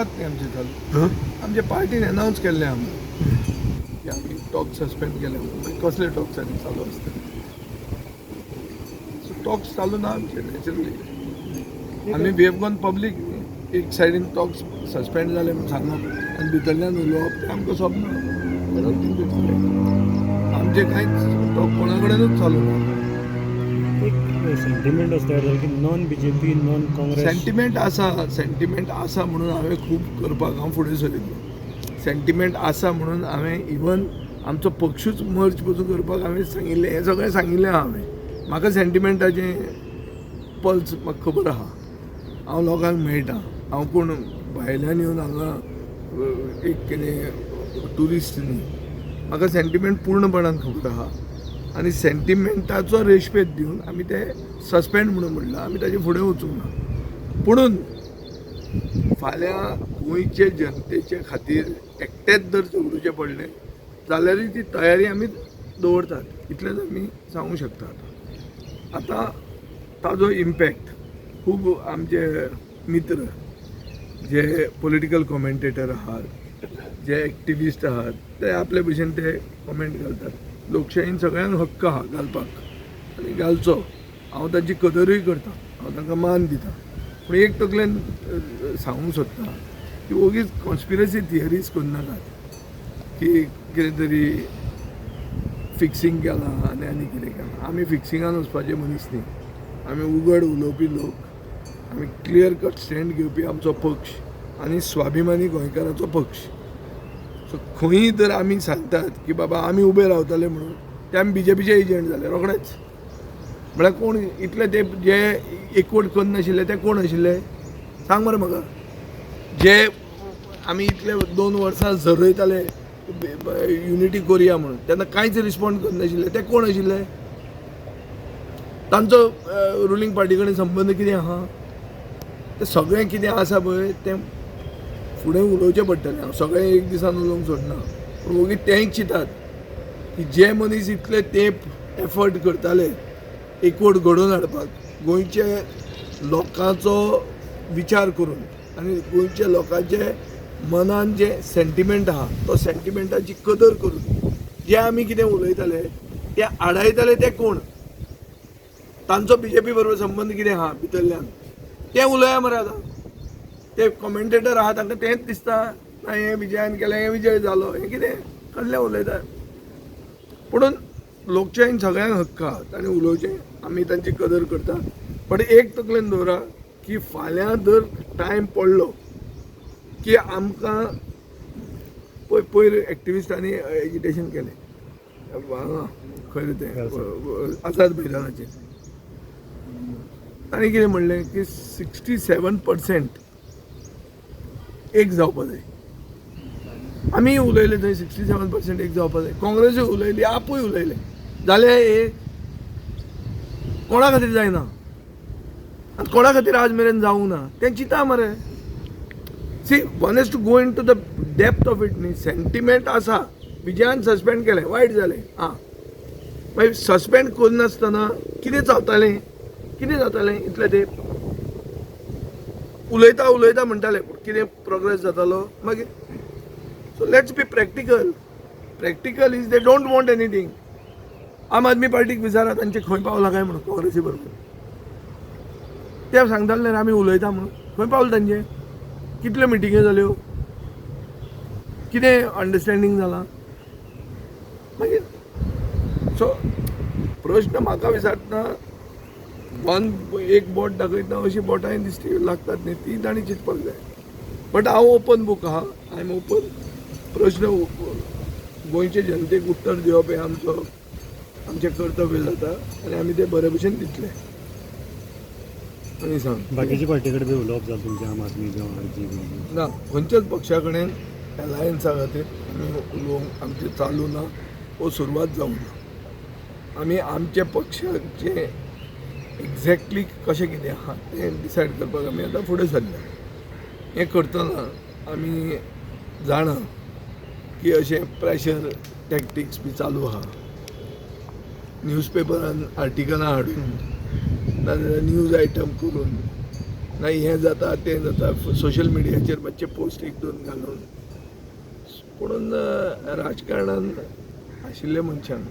नात न्ही आमचे चालू. आमच्या पार्टीन अनावन्स केल्लें आमकां की आमी टॉक सस्पेंड केले म्हणून. मागीर कसले टॉक्स आनी चालू आसता? सो टॉक्स चालू ना आमचे. नॅचरली आमी we have gone public न्ही. एक सायडीन टॉक्स सस्पेंड जाले म्हणून सांगप आनी भितरल्यान उलोवप तें आमकां सोबना. I don't think it's right. आमचे कांयच टॉक कोणा कडेनूच चालू ना. एक सेंटिमेंट असो तयार जालो की non BJP, non Congress. Sentiment आसा, सेंटिमेंट आसा म्हणून हांवें खूब करपाक हांव फुडें सरिल्लो. सेंटिमेंट आसा म्हणून हांवें इवन आमचो पक्षूच मर्ज पसून करपाक हांवें सांगिल्लें. हें सगळें सांगिल्लें हांवें. म्हाका सेंटिमेंटाचें पल्स म्हाका खबर आहा. हांव लोकांक मेळटा. हांव कोण भायल्यान येवन हांगा एक कितें ट्युरिस्ट न्ही. म्हाका सेंटिमेंट पूर्णपणान खबर आहा आनी सेंटिमेंटाचो रेशपेद दिवन आमी ते सस्पेंड म्हणून म्हणलां. आमी ताजे फुडें वचूंक ना. पुणून फाल्यां गोंयचे जनतेचे खातीर एकटेच जर झगडूचें पडलें जाल्यारूय ती तयारी आमी दवरतात, इतलेंच आमी सांगूंक शकता. आतां आतां ताजो इम्पॅक्ट खूब आमचे मित्र जे पॉलिटिकल कॉमेंटेटर आहात, जे एक्टिविस्ट आहात, ते आपले भशेन ते कॉमेंट घालतात. लोकशाहीन सगळ्यांक हक्क आहा घालपाक आनी घालचो. हांव तांची कदरूय करता, हांव तांकां मान दिता. पूण एक तकलेन सांगूंक सोदता की ओगीच कॉन्स्पिरसी थियरीज करनाकात की कितें तरी फिक्सींग केलां आनी आनी कितें केलां. आमी फिक्सिंगान वचपाचे मनीस न्ही. आमी उगड उलोवपी लोक. आमी क्लियर कट स्टँड घेवपी आमचो पक्ष आनी स्वाभिमानी गोंयकाराचो पक्ष. सो खंयी तर आमी सांगतात की बाबा आमी उबे रावतले म्हणून, ते आमी बीजेपीचे एजंट जाले रोखडेच. म्हळ्यार कोण इतले तेंप जे एकवट करनाशिल्ले ते कोण आशिल्ले, सांग मरे म्हाका. जे आमी इतले 2 वर्सां झरयताले युनिटी करुया म्हणून, तेन्ना कांयच रिस्पॉन्ड करनाशिल्ले ते कोण आशिल्ले? तांचो रुलींग पार्टी कडेन संबंद कितें आहा? ते सगळें कितें आसा पळय तें फुडें उलोवचें पडटलें. हांव सगळें एक दिसान उलोवंक सोदना. पूण वोगी तेंय चिंतात की जे मनीस इतले तेंप एफर्ट करताले एकवट घडोवन हाडपाक, गोंयचे लोकांचो विचार करून आनी गोंयच्या लोकांचे मनान जे सेंटिमेंट आहा तो सेंटिमेंटाची कदर करून जे आमी कितें उलयताले ते आडायताले ते कोण? तांचो बीजेपी बरोबर संबंद कितें आहा भितरल्यान, तें उलोवया मरे. आतां ते कॉमेंटेटर आहा, तांकां तेंच दिसता ना, हें विजयान केलें, हें विजय जालो, हें कितें कसलें उलयतात. पुणून लोकशाहीन सगळ्यांक हक्क आहा तांणी उलोवचें. आमी तांची कदर करता. बट एक तकलेन दवरा की फाल्यां जर टायम पडलो की आमकां पळय, पयर एक्टिविस्टांनी एजिटेशन केलें हांगा, खंय रे तें, आझाद मैदानाचेर. तांणी कितें म्हणलें की 67% एक जावपा जाय. आमी उलयले थंय, 67% एक जावपा जाय. काँग्रेसूय उलयली, आपूय उलयले. जाल्यार एक कोणा खातीर जायना आनी कोणा खातीर आज मेरेन जावंक ना तें चिंता मरे. See, one has to go into the depth of it न्ही. सेंटिमेंट आसा. विजयान सस्पेंड केलें, वायट जालें. आं, मागीर सस्पेंड करनासतना कितें जातालें, कितें जातालें? इतलें तेंप उलयता उलयता म्हणटाले, पूण कितें प्रोग्रेस जातालो मागीर? So let's be practical. Practical is they don't want anything. आम आदमी पार्टीक विचारा, तांचे खंय पावला काय म्हणून काँग्रेसी बरोबर. ते सांगताले न्ही आमी उलयता म्हणून. खंय पावले तांचे? कितल्यो मिटिंग्यो जाल्यो? कितें अंडरस्टँडींग जालां मागीर? सो प्रश्न म्हाका विचारतना वन एक बोट दाखयतना अशी बोटांय दिश्टी लागतात न्ही, ती तांणी चिंतपाक जाय. बट हांव ओपन बूक आहा. I am open. प्रश्न गोंयचे जनतेक उत्तर दिवप हें आमचें कर्तव्य जाता आनी आमी तें बरे भशेन दितले. आनी सांग. बाकीच्या पार्टी कडेन बी उलोवप जालें तुमचें, आम आदमी जावं आरजी बी? ना, खंयच्याच पक्षा कडेन अलायन्सा खातीर आमी उलोवंक आमचें चालू ना वो सुरवात जावंक ना. आमी आमच्या पक्षाचें एक्झॅक्टली कशें कितें आहा तें डिसायड करपाक आमी आतां फुडें सरल्या. हें करतना आमी जाणा की अशें प्रेशर टॅक्टिक्स बी चालू आहा. न्यूज पेपरान आर्टिकलां हाडून नाजाल्यार न्यूज आयटम करून. ना हें जाता तें जाता, सोशल मिडियाचेर मातशे पोस्ट एक दोन घालून. पुणून राजकारणान आशिल्ल्या मनशान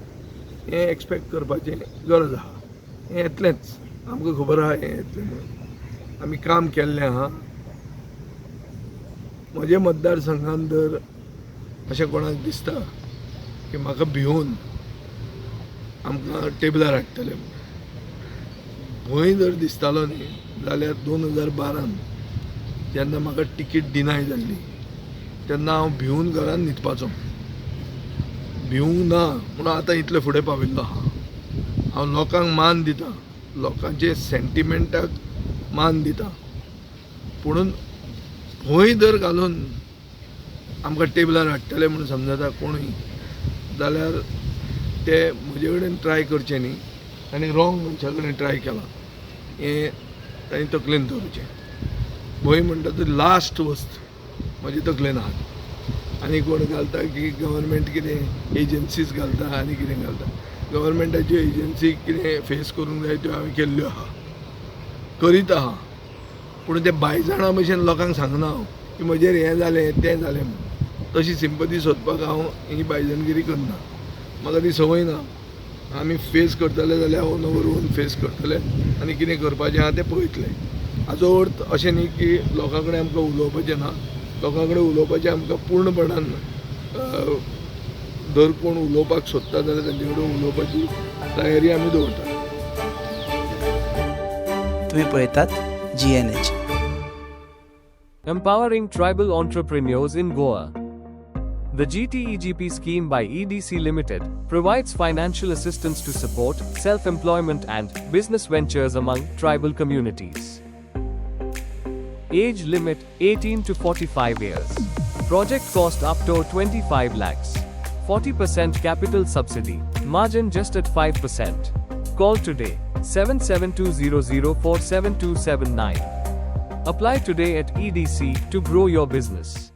हें एक्सपेक्ट करपाचें गरज आहा. हें येतलेंच, आमकां खबर आहा हें येतलें म्हणून. आमी काम केल्लें आहा. म्हज्या मतदारसंघान जर अशें कोणाक दिसता की म्हाका भिवून आमकां टेबलार हाडटले म्हणून, भंय जर दिसतालो न्ही जाल्यार 2012न जेन्ना म्हाका तिकीट डिनाय जाल्ली तेन्ना हांव भिवून घरान न्हिदपाचो. भिवूंक ना म्हणून आतां इतले फुडें पाविल्लो आहा. हांव लोकांक मान दिता, लोकांचे सेंटिमेंटाक मान दिता, पुणून भंय जर घालून आमकां टेबलार हाडटले म्हणून समजता कोणूय जाल्यार ते म्हजे कडेन ट्राय करचे न्ही, आनी रॉंग मनशा कडेन ट्राय केलां हें तांणी तकलेन दवरचें. भंय म्हणटा ती लास्ट वस्त म्हजे तकलेन आहा. आनी कोण घालता की गव्हर्मेंट कितें एजन्सीज घालता आनी कितें घालता, गव्हर्मेंटाच्यो एजन्सी कितें फेस करूंक जाय त्यो हांवें केल्ल्यो आहा, करीत आहा. पूण ते बायजाणा भशेन लोकांक सांगना हांव की म्हजेर हें जालें तें जालें म्हूण. तशी सिंपती सोदपाक हांव ही बायजणगिरी करना, म्हाका ती संवय ना. आमी फेस करतले जाल्यार ओन ओवर ओन फेस करतले आनी कितें करपाचें आहा तें पळयतले. हाजो अर्थ अशें न्ही की लोकां कडेन आमकां उलोवपाचें ना. लोकां कडेन उलोवपाचें आमकां पूर्णपणान, जर कोण उलोवपाक सोदता जाल्यार तांचे कडेन उलोवपाची तयारी आमी दवरतात. तुम्ही पळयतात GNH. Empowering tribal entrepreneurs in Goa. The GTEGP scheme by EDC Limited provides financial assistance to support self employment and business ventures among tribal communities. Age limit 18 to 45 years. Project cost up to 25 lakhs. 40% capital subsidy. Margin just at 5%. Call today 77200 47279. Apply today at EDC to grow your business.